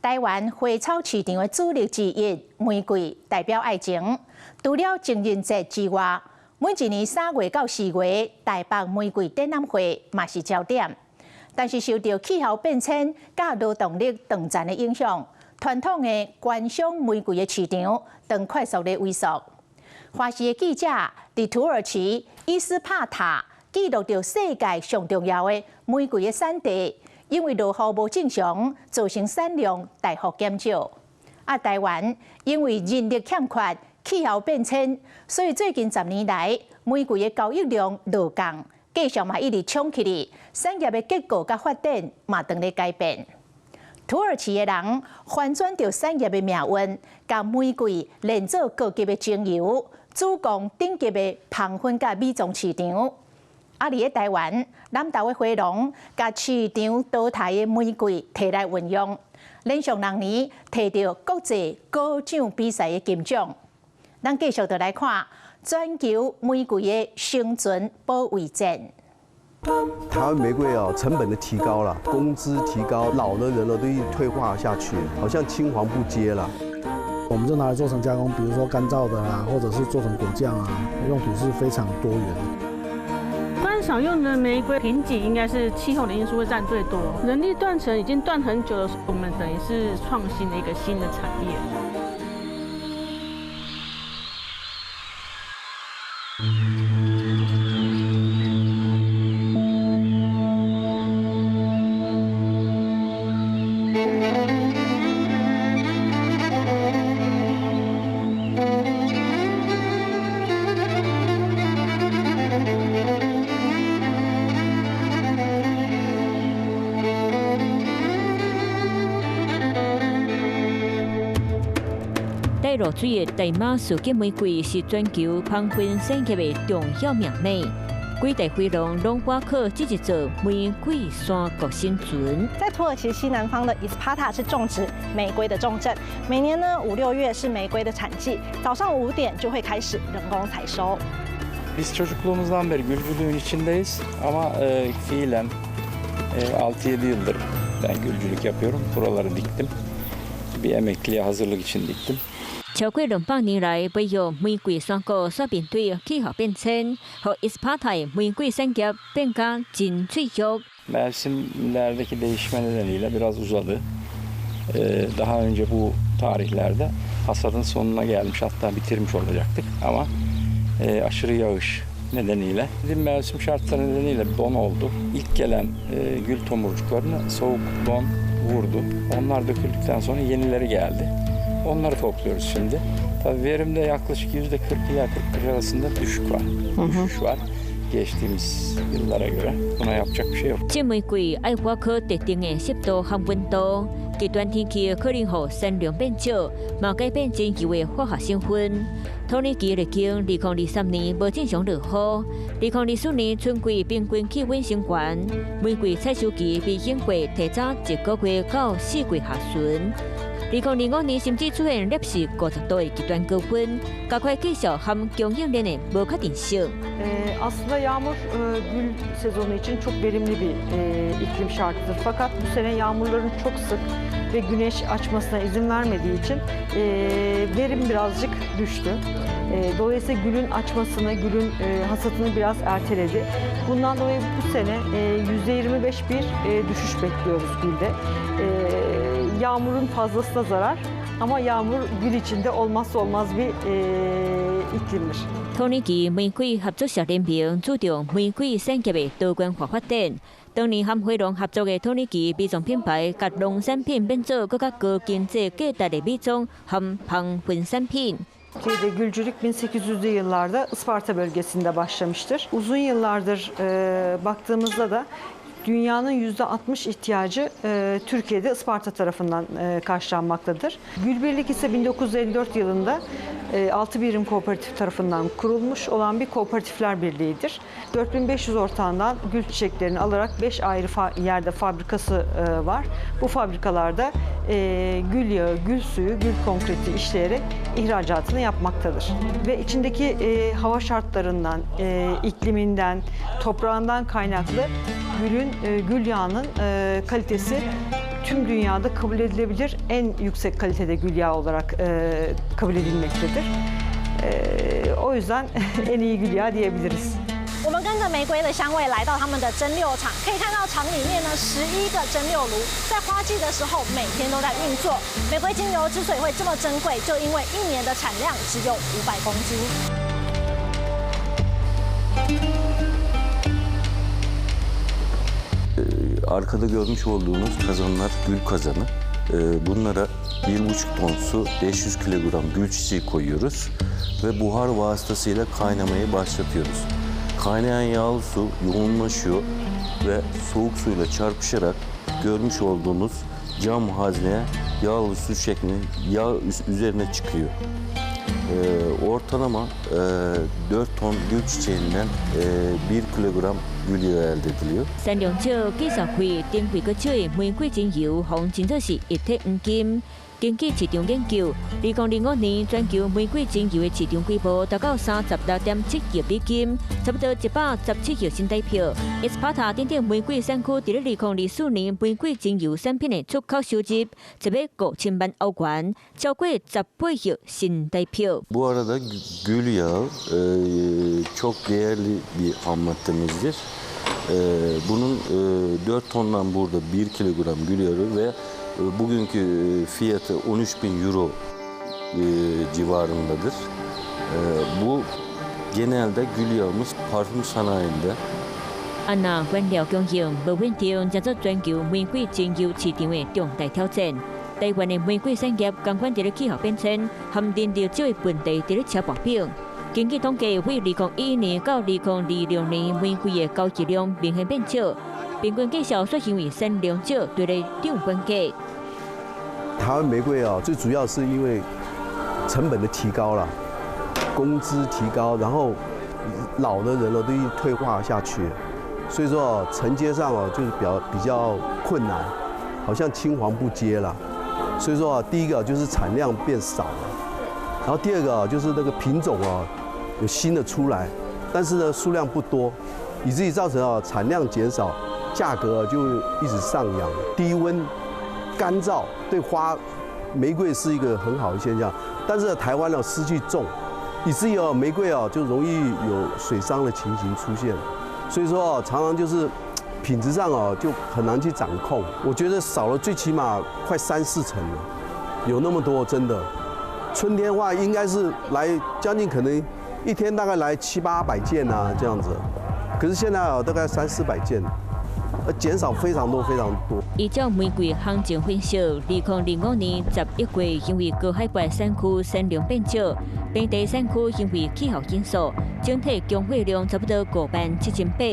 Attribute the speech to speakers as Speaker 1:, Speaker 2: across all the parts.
Speaker 1: 台灣花草市場的主力之一，玫瑰代表愛情。除了情人節之外，每一年3月到4月，台北玫瑰展覽會嘛是焦點。但是受著氣候變遷佮勞動力斷層的影響，傳統的觀賞玫瑰的市場正快速咧萎縮。華視的記者佇土耳其伊斯帕塔記錄著世界上重要的玫瑰的產地，因為落雨無正常，造成產量大幅減少。啊，台灣因為人力欠缺、氣候變遷，所以最近10年來玫瑰的交易量落降，價數嘛一直衝起來，產業的結構佮發展嘛正咧改變。土耳其的人翻轉著產業的命運，共玫瑰煉做高級的精油，主攻頂級的香薰佮美妝市場。啊，佇咧台灣，南投的花農共市場淘汰的玫瑰提來運用，連續2年提著國際果獎比賽的金獎。咱繼續就來看全球玫瑰的生存保衛戰。
Speaker 2: 台灣玫瑰哦，成本的提高了，工資提高，老的人呢都一退化下去，好像青黃不接了。
Speaker 3: 我們就拿來做成加工，比如說乾燥的啦，或者是做成果醬啊，用途是非常多元的。
Speaker 4: 觀賞用的玫瑰瓶頸應該是氣候的因素會佔最多，人力斷層已經斷很久了，我們等於是創新的一個新的產業。
Speaker 5: 帶露水的大馬士革玫瑰是全球香薰產業的重要命脈。幾大花農攏倚靠這一座玫瑰山谷生存。
Speaker 6: 在土耳其西南方的伊斯帕塔是種植玫瑰的重鎮，每年呢5、6月是玫瑰的產季，早上5點就會開始人工採收。
Speaker 7: Biz çocukluğumuzdan beri gülcülüğün içindeyiz ama fiilen 6-7 yıldır ben gülcülük yapıyorum. Buraları diktim. Bir emekliye hazırlık için diktim.
Speaker 5: 超過200年來，培育玫瑰山谷所面對氣候變遷，予伊斯帕塔玫瑰產業變甲真脆弱。
Speaker 7: Mevsimlerdeki değişme nedeniyle biraz uzadı. Daha önce bu tarihlerde hasadın sonuna gelmiş, hatta bitirmiş olacaktık ama aşırı yağış nedeniyle, mevsim şartları nedeniyle don oldu. İlk gelen gül tomurcuklarını soğuk don vurdu. Onlar döküldükten sonra yenileri geldi. Onları topluyoruz şimdi. Tabii verimde yaklaşık %40 ila 45 arasında düşük var. Düşüş var geçtiğimiz yıllara göre. Buna yapacak bir şey yok.
Speaker 5: 這玫瑰愛倚靠特定的濕度和溫度，極端天氣可能予產量變少，嘛改變精油的化學成分。土耳其歷經2023年無正常落雨，2024年春季平均氣溫升懸，玫瑰採收期比應季提早一個月到4月下旬。2025年甚至出現攝氏50度的極端高溫，加快技術和供應鏈的無確定性。
Speaker 8: Aslında yağmur gül sezonu için çok verimli bir iklim şartıdır. Fakat bu sene yağmurların çok sık ve güneş açmasına izin vermediği için verim birazcık düştü. Dolayısıyla gülün açmasını, gülün hasatını biraz erteledi. Bundan dolayı bu sene %25 bir düşüş bekliyoruz gülde. Yağmurun fazlası da zarar ama yağmur gül için de olmazsa olmaz bir iklimdir.
Speaker 5: 土耳其玫瑰合作社聯盟注重玫瑰產業的多元化發展。當年和花農合作的土耳其美妝品牌，共農產品變做閣較高經濟價值的美妝和香薰產品。
Speaker 8: Türkiye'de gülcülük 1800'lü yıllarda Isparta bölgesinde başlamıştır. Uzun yıllardır baktığımızda da dünyanın %60 ihtiyacı Türkiye'de Isparta tarafından karşılanmaktadır. Gülbirlik ise 1954 yılında 6 birim kooperatif tarafından kurulmuş olan bir kooperatifler birliğidir. 4500 ortağından gül çiçeklerini alarak 5 ayrı yerde fabrikası var. Bu fabrikalarda gül yağı, gül suyu, gül konkreti işleyerek ihracatını yapmaktadır. Ve içindeki hava şartlarından, ikliminden, toprağından kaynaklı gül yağının kalitesi Tüm dünyada kabul edilebilir en yüksek kalitede gül yağı olarak kabul edilmektedir. O yüzden en iyi gül yağı diyebiliriz.
Speaker 6: 我们跟着玫瑰的香味来到他们的蒸馏厂，可以看到厂里面呢11个蒸馏炉，在花季的时候每天都在运作。玫瑰精油之所以会这么珍贵，就因为一年的产量只有500公斤。
Speaker 9: Arkada görmüş olduğunuz kazanlar gül kazanı. Bunlara 1,5 ton su, 500 kilogram gül çiçeği koyuyoruz ve buhar vasıtasıyla kaynamayı başlatıyoruz. Kaynayan yağlı su yoğunlaşıyor ve soğuk suyla çarpışarak görmüş olduğunuz cam hazneye yağlı su şeklinde yağ üzerine çıkıyor. Ortalama 4 ton gül çiçeğinden 1 kilogram gül yağı elde ediliyor.
Speaker 5: 产量少、介绍费、珍贵阁少的玫瑰精油，予人称做是一体黄金。根据市场研究，2025年全球玫瑰精油的市场规模达到36.7亿美金，差不多117亿新台票。伊斯帕塔等等玫瑰产区，伫咧2024年玫瑰精油产品的出口收入，一笔5000万欧元，超过18亿新台票。
Speaker 9: Bu arada gül yağı çok değerli bir ham maddemizdir. Bunun 4 tondan burada 1 kilogram gül yağı ve bugünkü fiyatı 13.000 euro civarındadır. Bu genelde gül yağımız parfüm sanayinde.
Speaker 5: 啊，若原料供应无稳定，成做全球玫瑰精油市场的重大挑战。台湾的玫瑰产业，仝款伫咧气候变迁和人力少的问题伫咧车跋抃。根据统计，为2011年到2026年，玫瑰的交易量明显变少，平均价数却因为产量少，伫咧涨关价。
Speaker 2: 台湾玫瑰啊，最主要是因为成本的提高了，工资提高，然后老的人了都退化下去，所以说承接上哦就是比较困难，好像青黄不接了。所以说啊，第一个就是产量变少了，然后第二个就是那个品种啊有新的出来，但是呢数量不多，以至于造成啊产量减少，价格就一直上扬。低温干燥对花玫瑰是一个很好的现象，但是台湾呢湿气重，以至于哦玫瑰哦就容易有水伤的情形出现，所以说哦常常就是品质上哦就很难去掌控。我觉得少了最起码快三四成了，有那么多真的。春天的话应该是来将近可能一天大概来七八百件啊这样子，可是现在哦大概三四百件。减少非常多非常多。
Speaker 5: 依照玫瑰行情分析，2025年11月，因为高海拔山区产量变少，平地产区因为气候因素，整体供货量差不多5万7千把，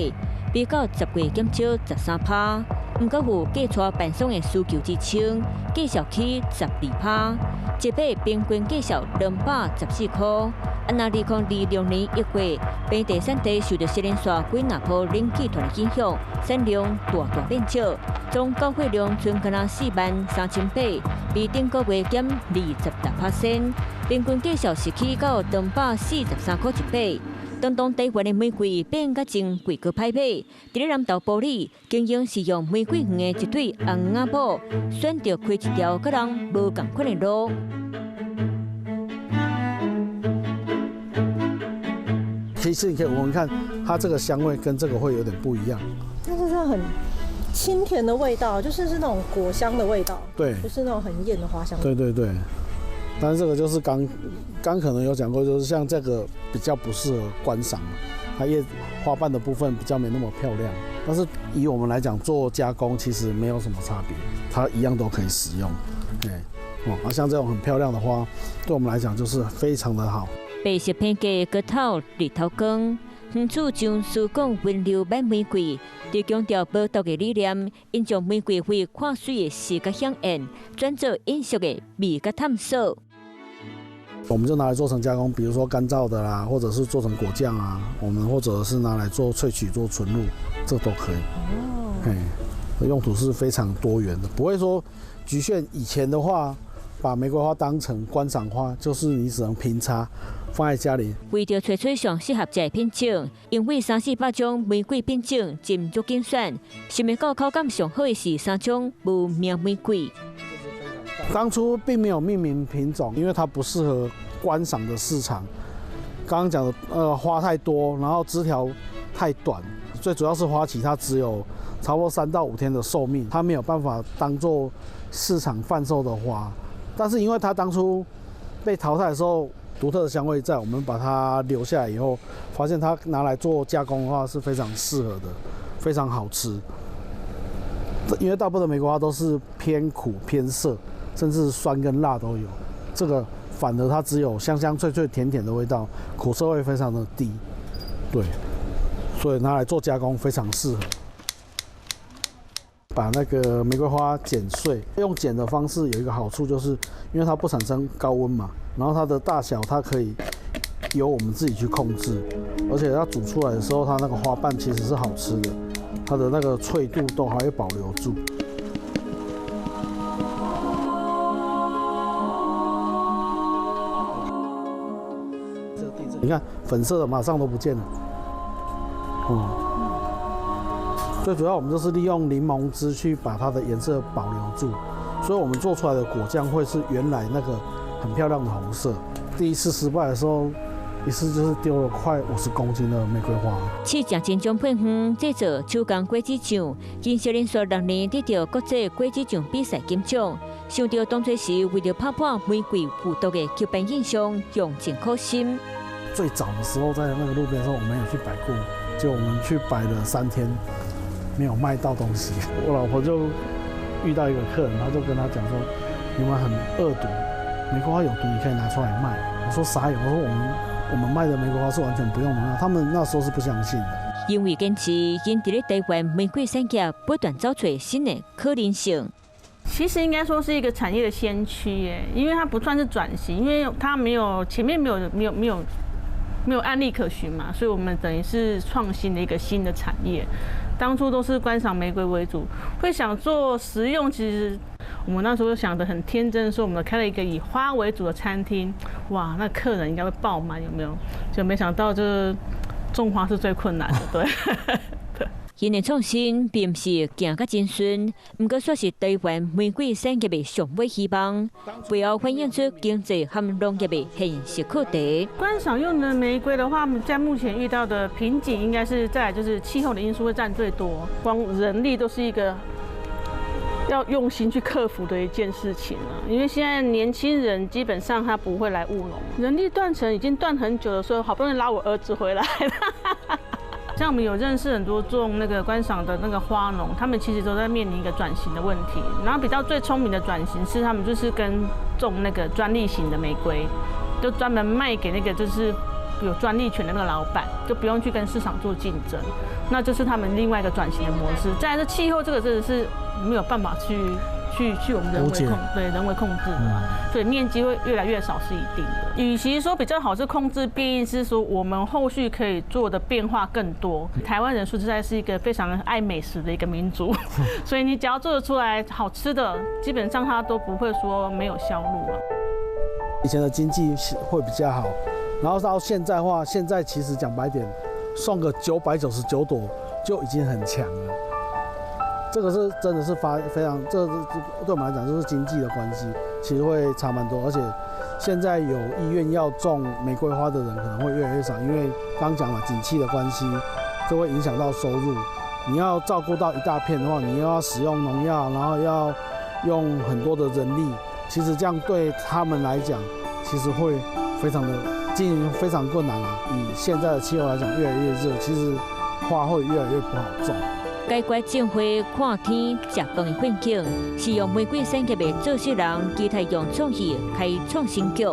Speaker 5: 比较10月减少13%。毋过有价差办丧的需求支撑，价数起12%，一把平均价数214块。啊，若2026年1月，平地产地受到雪连续几若波冷气团的影响，产量大大变少，总交货量賰干焦4万3千把，比顶个月减26%，平均价数是起到243块一把。当当台湾的玫瑰变甲真贵阁歹买，伫咧南投埔里经营是用玫瑰园的一对翁仔某，选择开一条佮人无仝款的路。
Speaker 3: 其实你可以闻闻看，它这个香味跟这个会有点不一样。
Speaker 6: 但是它很清甜的味道，就是那种果香的味道，不是那种很艳的花香。
Speaker 3: 对对对。但是这个就是刚刚可能有讲过，就是像这个比较不适合观赏，它叶花瓣的部分比较没那么漂亮。但是以我们来讲做加工，其实没有什么差别，它一样都可以使用。对，哦，啊，像这种很漂亮的花，对我们来讲就是非常的好。
Speaker 5: 白色品价阁透日头光，园主将思讲温柔挽玫瑰，伫强调无毒的理念，𪜶将玫瑰花看媠的视觉飨宴，转做饮食的味觉探索。
Speaker 3: 我们就拿来做成加工，比如说干燥的啦，或者是做成果酱啊，我们或者是拿来做萃取、做纯露，这都可以。哦，嘿，用途是非常多元的，不会说局限。以前的话，把玫瑰花當成觀賞花，就是你只能平插放在家裡。
Speaker 5: 為著揣出上適合食的品種，𪜶為三四百種玫瑰品種斟酌揀選，想袂到口感上好的是三種無名玫瑰。
Speaker 3: 當初並沒有命名品種，因為它不適合觀賞的市場。剛剛講的，花太多，然後枝條太短，最主要是花期它只有差不多3到5天的壽命，它沒有辦法當做市場販售的花。但是因為它當初被淘汰的時候，獨特的香味在，我們把它留下來以後，發現它拿來做加工的話是非常適合的，非常好吃。因為大部分的玫瑰花都是偏苦偏澀，甚至酸跟辣都有，這個反而它只有香香脆脆甜甜的味道，苦澀味非常的低，對，所以拿來做加工非常適合。把那個玫瑰花剪碎，用剪的方式有一個好處，就是因為它不產生高溫嘛，然後它的大小它可以由我們自己去控制，而且它煮出來的時候，它那個花瓣其實是好吃的，它的那個脆度都還會保留住。你看粉色的馬上都不見了，最主要我們就是利用檸檬汁去把它的顏色保留住，所以我們做出來的果醬會是原來那個很漂亮的紅色。第一次失敗的時候，一次就是丟了快50公斤的玫瑰花。
Speaker 5: 試食真種配方製作手工果子醬，金石連續6年得到國際果子醬比賽金獎。想著當初時為著拍破玫瑰有毒的刻板印象，用盡苦心。
Speaker 3: 最早的時候，在那個路邊的時候，我們有去擺過，就我們去擺了3天，沒有賣到東西。我老婆就遇到一個客人，他就跟他講說：“你們很惡毒，玫瑰花有毒，你可以拿出來賣。”我說傻眼，我說我們賣的玫瑰花是完全不用農藥，他們那時候是不相信的。
Speaker 5: 因為堅持，𪜶佇咧台灣玫瑰產業不斷找出新的可能性。
Speaker 4: 其實應該說是一個產業的先驅耶，因為它不算是轉型，因為它沒有前面沒有案例可循嘛，所以我們等於是創新的一個新的產業。當初都是觀賞玫瑰為主，會想做食用，其實我們那時候想得很天真，說我們開了一個以花為主的餐廳，哇，那客人應該會爆滿，有沒有？就沒想到就是種花是最困難的，對。
Speaker 5: 𪜶的創新並毋是行甲真順，毋過煞是台灣玫瑰產業的上尾希望，背後反映出經濟和農業的現實課題。
Speaker 4: 觀賞用的玫瑰的話，在目前遇到的瓶頸應該是再來就是氣候的因素會佔最多，光人力都是一個要用心去克服的一件事情了。因為現在年輕人基本上他不會來務農，人力斷層已經斷很久了，所以好不容易拉我兒子回來。像我們有認識很多種那個觀賞的那個花農，他們其實都在面臨一個轉型的問題。然後比較最聰明的轉型是，他們就是跟種那個專利型的玫瑰，就專門賣給那個就是有專利權的那個老闆，就不用去跟市場做競爭。那這是他們另外一個轉型的模式。再來是氣候，這個真的是沒有辦法去我們人為控制的嘛，所以面積會越來越少是一定的。與其說比較好是控制變異，是說我們後續可以做的變化更多。台灣人說實在是一個非常愛美食的一個民族，所以你只要做得出來好吃的，基本上它都不會說沒有銷路了。
Speaker 3: 以前的經濟會比較好，然後到現在的話，現在其實講白點，送個999朵就已經很強了。這個是真的是非常，這對我們來講就是經濟的關係，其實會差蠻多。而且現在有意願要種玫瑰花的人可能會越來越少，因為剛講了景氣的關係，這會影響到收入。你要照顧到一大片的話，你又要使用農藥，然後要用很多的人力，其實這樣對他們來講，其實會非常的經營非常困難啊。以現在的氣候來講，越來越熱，其實花會越來越不好種。
Speaker 5: 解決種花看天食飯的困境，是用玫瑰產業的做事人期待用創意開創新局。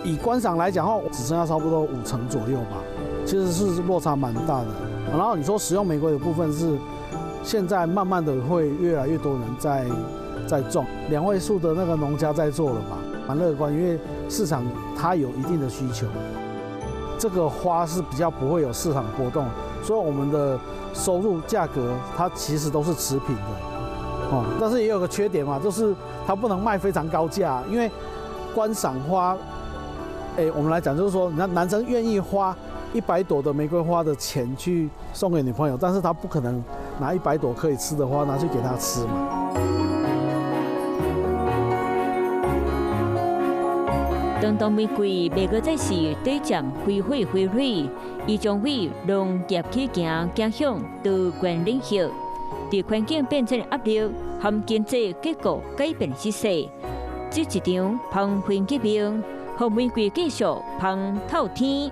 Speaker 3: 以觀賞來講的話，只剩下差不多5成左右吧，其實是落差蠻大的。然後你說食用玫瑰的部分是，現在慢慢的會越來越多人在種，兩位數的那個農家在做了吧，蠻樂觀，因為市場它有一定的需求。這個花是比較不會有市場波動，所以我們的收入價格它其實都是持平的，哦，但是也有個缺點嘛，就是它不能賣非常高價，因為觀賞花，哎，我們來講就是說，你看男生願意花100朵的玫瑰花的錢去送給女朋友，但是他不可能拿100朵可以吃的花拿去給她吃嘛。
Speaker 5: 當當玫瑰袂閣再是短暫揮霍花蕊，伊將為農業起行走向多元領域。佇環境變遷的壓力和經濟結構改變之勢，這一場芳薰革命，予玫瑰繼續芳透天。